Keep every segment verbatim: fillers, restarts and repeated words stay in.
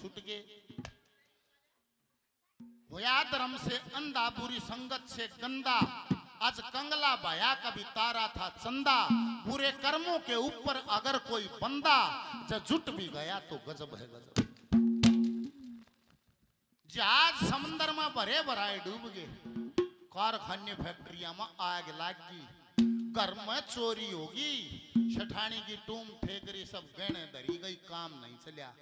छूट गए। होया धर्म से अंधा, बुरी संगत से गंदा। आज कंगला भया कभी तारा था चंदा। बुरे कर्मों के ऊपर अगर कोई बंदा, जब जुट भी गया तो गजब है गजब। जहाज समंदर में भरे भराए डूब गए, कारखाने फैक्ट्रिया में आग लाग गई, घर में चोरी होगी, सेठानी की टूम ठेकरी सब गहने धरी गई, काम नहीं चलिया।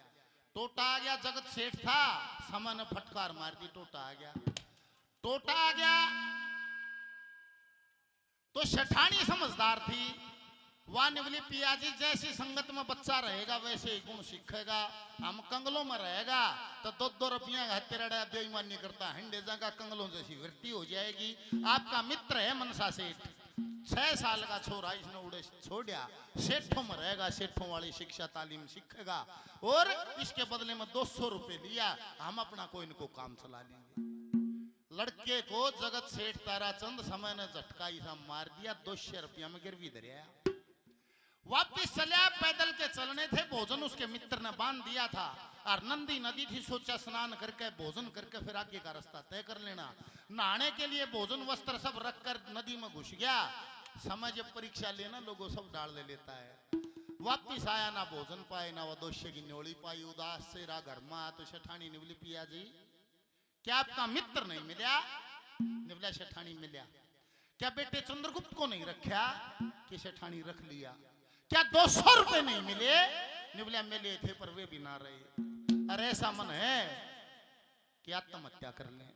टोटा आ गया, जगत सेठ था, समय ने फटकार मार दी, टोटा आ गया। टोटा आ गया तो सेठानी समझदार थी, वा ने बोली, "पिया जी, जैसी संगत में बच्चा रहेगा वैसे ही गुण सीखेगा। हम कंगलों में रहेगा तो दो दो रुपया का तेरा बेईमानी करता, हंडे जागा, कंगलों जैसी वृत्ति हो जाएगी।" आपका मित्र है मनसा सेठ, छह साल का छोरा इसने उड़े छोड़या, सेठों में रहेगा, सेठों वाली शिक्षा तालीम सीखेगा और इसके बदले में दो सौ रुपये लिया, हम अपना कोई न कोई काम चला लेंगे। लड़के को जगत सेठ ताराचंद समय ने झटका ऐसा मार दिया, दो सौ रुपया में गिरवी धरया। वापिस चल्या, पैदल के चलने थे, भोजन उसके मित्र ने बांध दिया था और नंदी नदी थी, सोचा स्नान करके, भोजन करके फिर आगे का रास्ता तय कर लेना। नहाने के लिए भोजन वस्त्र सब रख कर नदी में घुस गया। समय जब परीक्षा लेना लोगों, सब डाल ले लेता है। वापिस आया, ना भोजन पाए, ना वो दो सौ की न्योली पाई, उदास चेहरा घर में आया तो सेठानी ने बोली, "पिया जी, क्या आपका मित्र नहीं मिला?" ने बोला, "सेठानी मिला।" "क्या बेटे चंद्रगुप्त को नहीं रखा?" "कि सेठानी रख लिया।" "क्या दो सौ रुपये नहीं मिले?" ने बोला, "मिले थे पर वे भी ना रहे।" अरे ऐसा मन है कि आत्महत्या कर लें।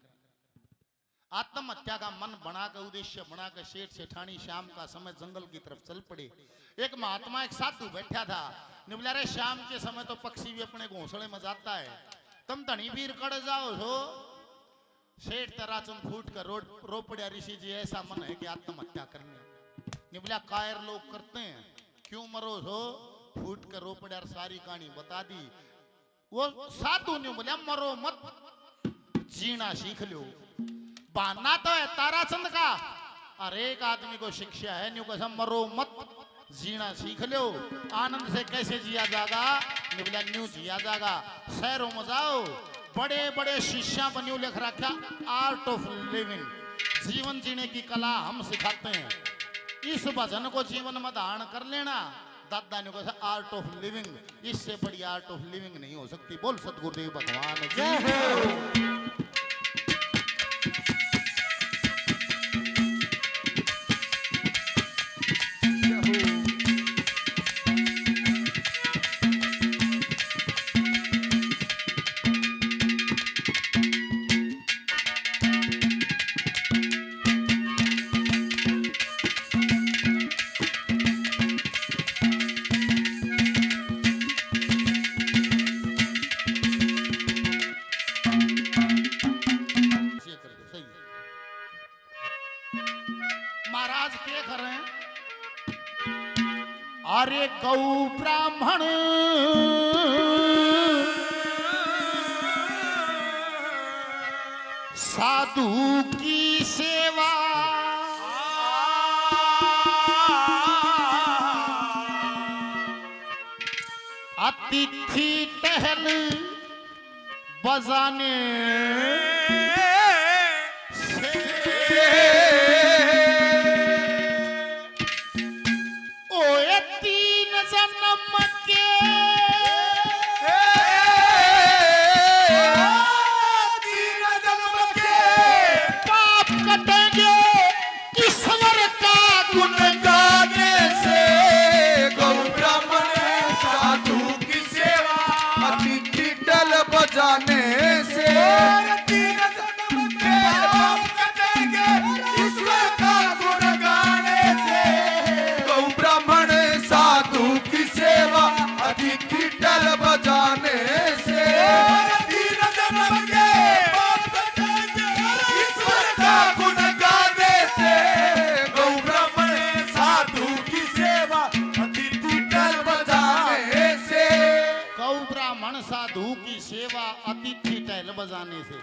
आत्महत्या का मन बना के, उद्देश्य बना के सेठ सेठानी शाम का समय जंगल की तरफ चल पड़े। एक महात्मा, एक साधु बैठा था। ने बोला, "अरे शाम के समय तो पक्षी भी अपने घोंसले में जाता है, तुम धनी वीर कड़े जाओ हो?" सेठ ताराचंद फूट कर रो, रो पड़ा, "ऋषि जी, ऐसा मन है कि आत्महत्या करनी।" ने बोला, "कायर लोग करते हैं, क्यों मरो हो?" फूट कर रो पड़ा, सारी कहानी बता दी। वो साधु ने बोला, "मरो मत, जीना सीख लो।" बहाना तो है ताराचंद का, हर एक आदमी को शिक्षा है, न्यू कसम, "मरो मत, जीना सीख लो।" आनंद से कैसे जिया जागा? ने बोला, "न्यू जिया जागा।" शहरों में जाओ, बड़े बड़े शीशियां पर न्यू लिख रखा, "Art of living", जीवन जीने की कला हम सिखाते हैं। इस भजन को जीवन में धारण कर लेना। दादा ने कहा, "Art of living", इससे बड़ी art of living नहीं हो सकती। बोल सतगुरुदेव भगवान की। जय हो। महाराज के करें? अरे गौ ब्राह्मण साधु की सेवा, अतिथि टहल बजाने से। ओए तीन जन्म के, तीन जन्म के पाप कटेंगे ईश्वर का गुण गाने से। गौ ब्राह्मण साधु की सेवा, अतिथि टहल बजाने से। और तीन जन्म के पाप कटेंगे ईश्वर का गुण गाने से। गौ ब्राह्मण साधु की सेवा, अतिथि टहल बजाने से। और तीन जन्म के पाप ईश्वर का गुण गाने से। गौ ब्राह्मण साधु की सेवा, अतिथि टहल बजाने से। गौ ब्राह्मण साधु की सेवा, अतिथि टहल बजाने से।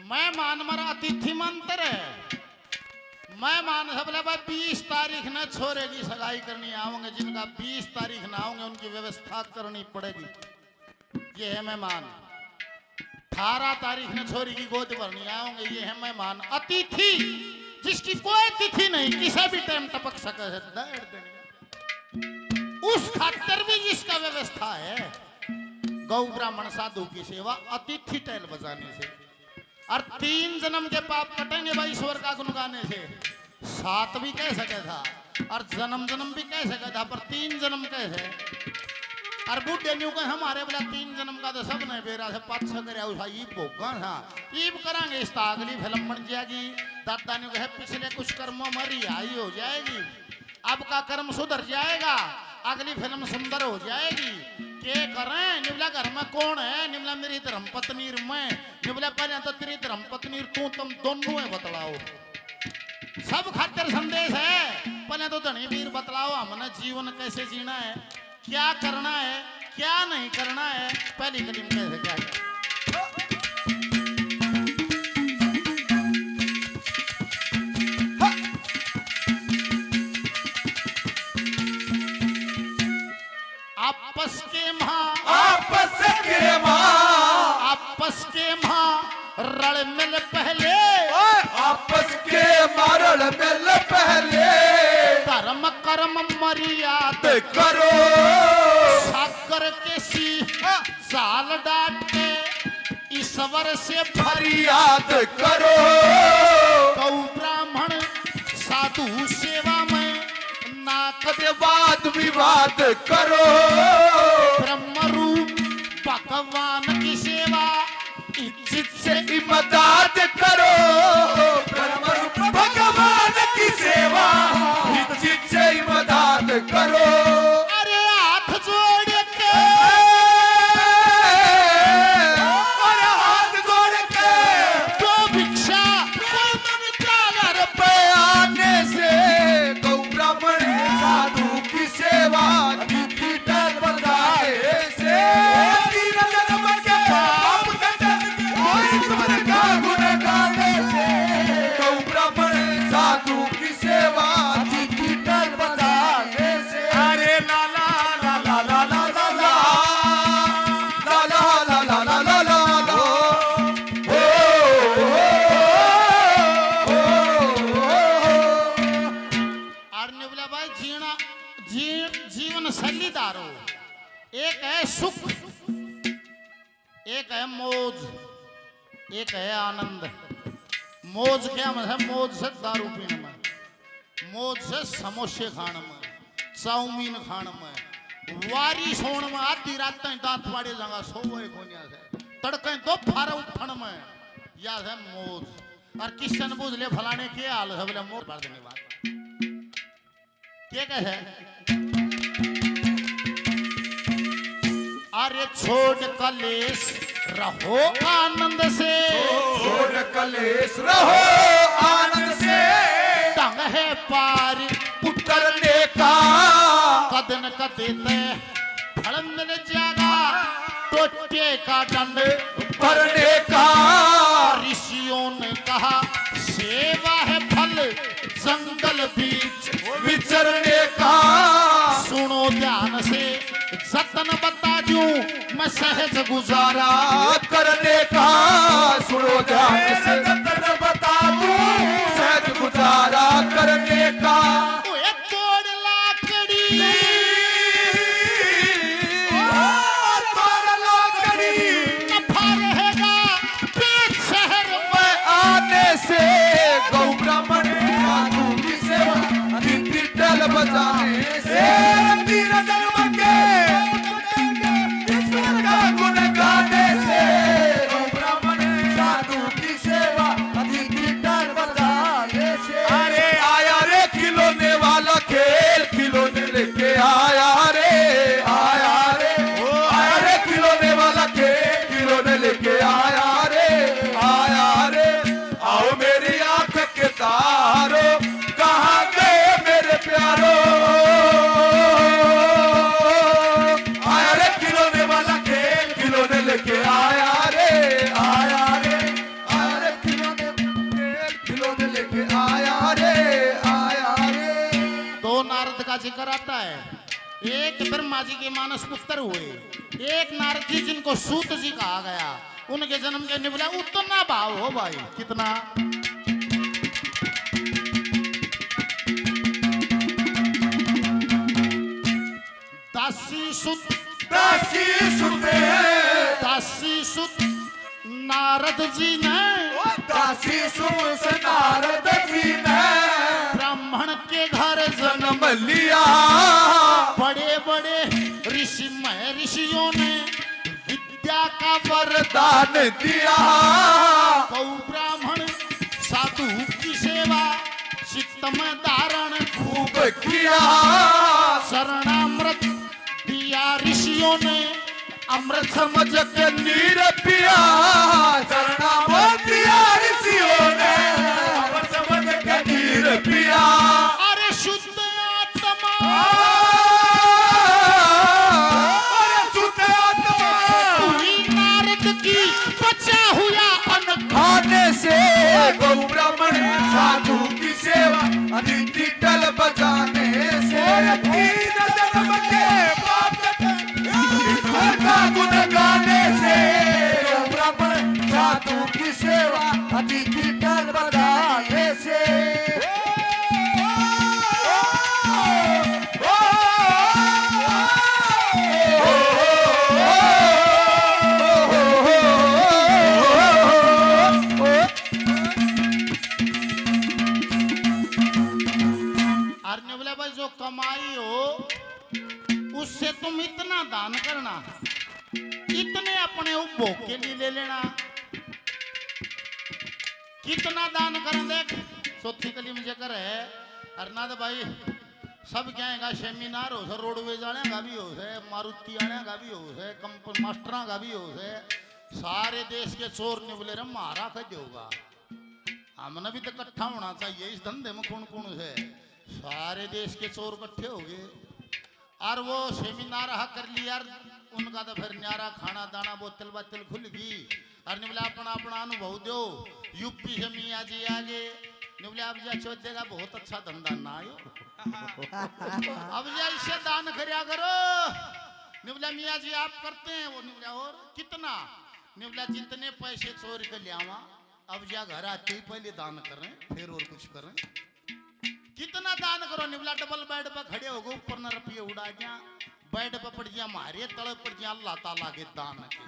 मेहमान मर अतिथि मंत्र है। मेहमान सब ले भाई, बीस तारीख ने छोरे की सगाई करनी आओगे, जिनका बीस तारीख ना आओगे उनकी व्यवस्था करनी पड़ेगी। ये है मेहमान। अठारह तारीख ने छोरी की गोद भरनी आओगे। ये है मेहमान, अतिथि, जिसकी कोई तिथि नहीं, किसी भी टाइम टपक सके है, दौड़ देनी। उस खातर भी इसका व्यवस्था है। गौ ब्राह्मण साधु की सेवा अतिथि टहल बजाने से, और तीन जन्म के पाप कटेंगे भाई ईश्वर का गुण गाने से। सात भी कह सके था और जन्म जन्म भी कह सके था, पर तीन जन्म कह है। और बूढ़े न्यू कहे, हमारे बोला तीन जन्म का तो सब ने बेरा से पाछा करे, उसा ये भोगा था, ये भी करांगे। इस तो अगली फिल्म बन जाएगी। दादा ने कहे, पिछले कुछ कर्मों में रिहाई हो जाएगी, अब का कर्म सुधर जाएगा, अगली फिल्म सुंदर हो जाएगी। के करें? निबला घर में कौन है? निबला मेरी धर्म पत्नी र मैं। निबला पहले तो तेरी धर्म पत्नी र तू, तुम दोनों है, बतलाओ। सब खातिर संदेश है। पहले तो धनी वीर बतलाओ, हमने जीवन कैसे जीना है, क्या करना है, क्या नहीं करना है, पहली कली में कैसे क्या है। आपस के मां, आपस के मां, आपस के मां रल मिल पहले, ओए, आपस के मां रल मिल पहले, धर्म कर्म मर्याद करो, सागर के सी साल डांट के ईश्वर से फरियाद करो। गौ ब्राह्मण साधु सेवा में ना कदे वाद विवाद करो। ब्रह्म रूप भगवान की सेवा इज्जत से इमदाद करो। ब्रह्म रूप भगवान की सेवा इज्जत से इमदाद करो। अरे हाथ जोड़ के, अरे हाथ जोड़ के, दो भिक्षा, दो मंगता घर पे आने से, गौ ब्राह्मण साधु की सेवा, अतिथि टहल बजाने से, तीन जन्म के पाप कटन, ईश्वर का गुण गाने से, गौ ब्राह्मण साधु की सेवा, अतिथि टहल बजाने से। अरे ला ला ला ला ला ला ला ला। ला ला ला ला ला ला ला ला। ओ, ओ, ओ, ओ, ओ। और निबला भाई जीना, जी, जीवन शैली धारो। एक है सुख, एक है मौज, एक है आनंद। मौज क्या में है? मौज से दारू पीण में, मौज से समोसे खाण में, चाउमीन खाण में, वारी सोण में, आधी रात ताई दांत पाड़े जागा, सोवे कोन्या से, तड़के दोपहर उठण में, या है मौज। और किशन बुझ ले फलाने के हाल है, बोले मोर भर देने वाला। के कहे? अरे छोड़ कलेश रहो आनंद से, छोड़ कलेश रहो आनंद से, ढंग है पार उतरने का, कद न कद ते फल मिल जाएगा, टोटे का दंड भरने का। ऋषियों ने कहा सेवा है फल जंगल बीच विचरने का। सुनो ध्यान से जतन बता दूं मैं सहज गुजारा करने का। सुनो ध्यान से जतन बता दूं सहज गुजारा करने का। ओए तोड़ लाकड़ी, ओ, तोड़ लाकड़ी, नफा रहेगा बीच शहर में आने से। गौ ब्राह्मण साधु की सेवा, अतिथि टहल बजाने से। तीन जन्म के ईश्वर का गुण गाने से। गौ ब्राह्मण साधु की सेवा, अतिथि टहल बजाने से। अरे आया रे खिलौने वाला, खेल खिलौने लेके आया रे, आया रे। ओ आया रे खिलौने वाला, खेल खिलौने लेके आया रे, आया रे। आओ मेरी आंख के तारो, कहाँ गए मेरे प्यारो? आया रे खिलौने वाला, खेल खिलौने लेके आया रे, आया रे। आया रे खिलौने, खेल खिलौने लेके आया रे, आया रे। दो नारद का जिक्र आता है। एक ब्रह्मा जी के मानस पुत्र हुए, एक नारद जी जिनको सूत जी कहा गया, उनके जन्म के निबला उतना भाव हो भाई, कितना। दासी सुत, दासी सुत, दासी सुत नारद जी ने, ओ दासी सुत नारद जी ने ब्राह्मण के घर जन्म लिया। बड़े बड़े ऋषि महर्षियों ने विद्या का वरदान दिया। गौ ब्राह्मण साधु की सेवा चित्त में धारण खूब किया। चरणामृत दिया ऋषियों ने, अमृत समझ के नीर पिया। चरणामृत दिया ऋषियों ने, अमृत समझ के नीर पिया। अरे शुद्ध आत्मा, अरे शुद्ध आत्मा हुई नारद की, बचा हुआ अन्न खाने से। गौ ब्राह्मण साधु की सेवा, अदिति डल बजाने से। तीन जन्म के पाप कटे, ईश्वर का गुण गाने से। गौ ब्राह्मण साधु की सेवा, अदिति डल बजाने से। और निबला भाई, जो कमाई हो, उससे तुम इतना दान करना, इतने अपने उपभोग के लिए ले लेना। कितना दान करें, देख, चौथी कली में जेकर है, अरनाथ भाई, सब क्या है, सेमिनार हो से, रोडवेज वाले का भी हो से, मारुति वाले का भी हो से, कंप-, मास्टरा का भी हो से, सारे देश के चोर निबले रे, म्हारा कद होगा? हमने भी तो इकट्ठा होना चाहिए इस धंधे में। कौन कौन से सारे देश के चोर इकट्ठे हो गए और वो सेमिनार हा कर लिया यार, उनका तो फिर न्यारा खाना दाना, बोतल बातल खुल गई। और निबला अपना अपना अनुभव दो। यूपी से मियाँ जी आ गए। निबला अब जा चौथे का बहुत अच्छा धंधा ना आयो। अब जा इससे दान करया करो। निबला मियाँ जी आप करते हैं? वो निबला और कितना? निबला जितने पैसे चोर के लियावा, अब जा घर आते ही पहले दान करें, फिर और कुछ करें। कितना दान करो? निबला डबल बेड पे खड़े हो गए, ऊपर न रुपये उड़ा गया, बेड पे पड़ गया, मारे तले पड़ गया अल्लाह ताला के दान के।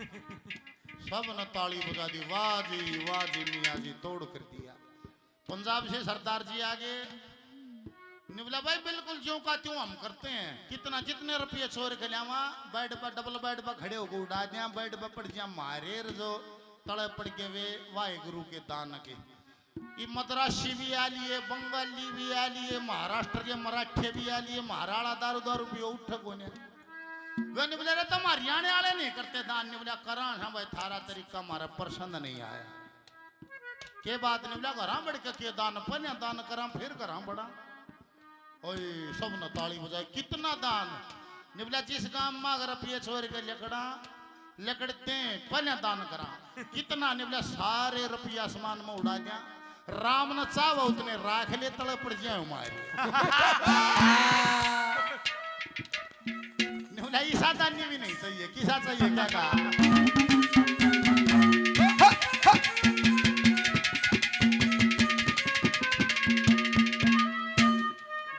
सब ने ताली बजा दी, वाह जी वाह जी, मियाँ जी तोड़ कर दिया। पंजाब से सरदार जी आ गए। निबला भाई बिल्कुल ज्यों का त्यों हम करते हैं। कितना, जितने रुपये चोर के लावा, बेड पर, डबल बेड पर खड़े होकर उड़ा दिया, बेड पर पड़ गया मारे जो तले पड़ गए वे वाहे गुरु के दान के। ये मद्रासी भी आ लिए, बंगाली भी आ लिए, महाराष्ट्र के मराठे भी आ लिए, महाराणा दारू दारू भी उठ कोने। वे निबले रे, तुम हरियाणा वाले नहीं करते दान? निबला करा है भाई, थारा तरीका हमारा पसंद नहीं आया। के बात? निबला घरा बढ़ के के दान, पहले दान करा फिर घरा बढ़ा। ओए, सब ने ताली बजाई, कितना दान? निबला जिस गांव में अगर रुपये चोर के लकड़ा, लकड़ते पहले दान करा। कितना? निबला सारे रुपये आसमान में उड़ा दिया। राम ने चाहो उतने राख ले, तले पड़ जाए हमारे। निबला ईसा दानी भी नहीं चाहिए, किसा चाहिए, क्या कहा?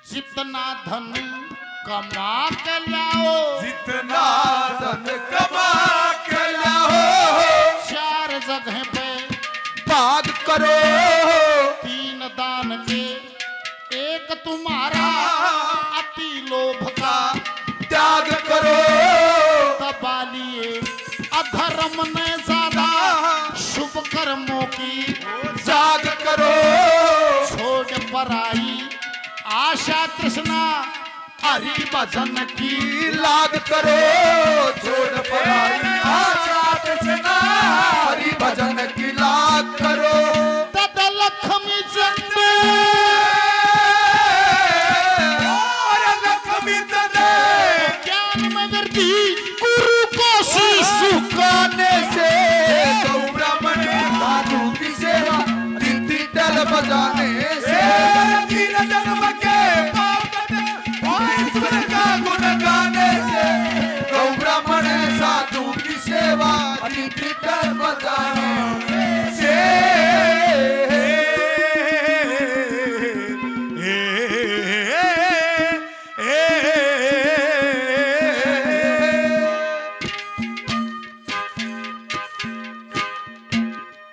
जितना धन कमा के लाओ, जितना धन कमा के लाओ, चार जगह पे भाग करो। तीन दान के एक तुम्हारा, अति लोभ का त्याग करो। दबा लिए अधर्म ने ज्यादा, शुभ कर्मों की जाग करो। छोड़ पराई आशा तृष्णा, हरि भजन की लाग करो। छोड़ पराई आशा तृष्णा, हरि भजन की लाग करो। दादा लक्ष्मी चंद, अरे लक्ष्मी चंद, ज्ञान में वृद्धि गुरु को शीश झुकाने से। गौ ब्राह्मण साधु की सेवा, रीति ढल बजाने